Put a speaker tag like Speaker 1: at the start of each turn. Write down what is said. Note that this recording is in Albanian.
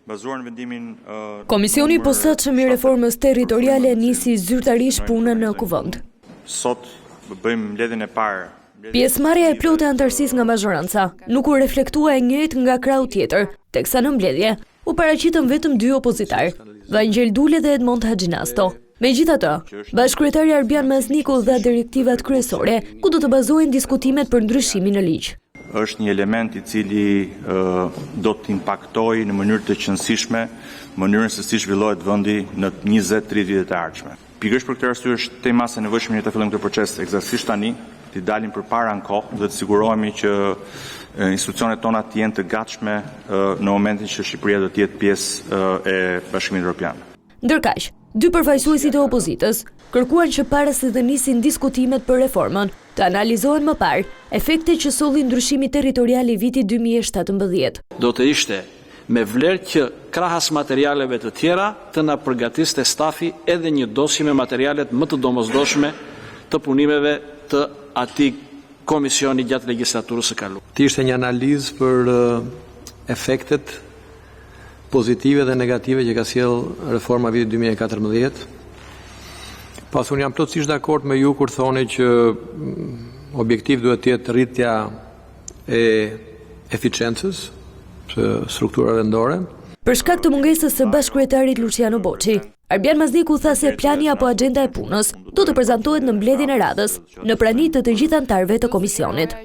Speaker 1: Bazuar në vendimin
Speaker 2: Komisioni i Posaçëm i Reformës Territoriale nisi zyrtarisht punën në Kuvend.
Speaker 1: Sot bëjmë mbledhjen e parë.
Speaker 2: Pjesëmarrja e plotë e anëtarësisë nga mazhoranca nuk u reflektua e njëjtë nga krahu tjetër, teksa në mbledhje u paraqitën vetëm dy opozitarë, Vangjel Dule dhe Edmond Haxhinasto. Megjithatë, bashkëkryetari Arbjan Mazniku dha direktivat kryesore, ku do të bazohen diskutimet për ndryshimin në ligj.
Speaker 1: Është një element i cili do të impaktojë në mënyrë të qenësishme mënyrën se si zhvillohet vendi në 20-30 vitet e ardhshme. Pikërisht për këtë arsye është tej mase e nevojshme ne ta fillojmë këtë proces ekzaktësisht tani, t'i dalim përpara në kohë dhe të sigurohemi që institucionet tona të jenë të gatshme në momentin që Shqipëria do të jetë pjesë e Bashkimit Evropian.
Speaker 2: Ndërkaq, dy përfaqësuesit e opozitës kërkuan që para se të nisin diskutimet për reformën, të analizohen më parë efektet që solli ndryshimi territorial i vitit 2017.
Speaker 3: Do të ishte me vlerë që krahas materialeve të tjera të na përgatiste stafi edhe një dosje me materialet më të domosdoshme të punimeve të atij komisioni gjatë legjislaturës së kaluar.
Speaker 4: Të ishte një analizë për efektet pozitive dhe negative që ka sjellë reforma e vitit 2014. Pasi unë jam plotësisht dakord me ju kur thoni që objektiv duhet të jetë rritja e eficiencës së strukturave vendore.
Speaker 2: Për shkak të mungesës së bashkëkryetarit Luciano Boçi, Arbjan Mazniku tha se plani apo agjenda e punës do të prezantohet në mbledhjen e radhës, në prani të të gjithë anëtarëve të komisionit.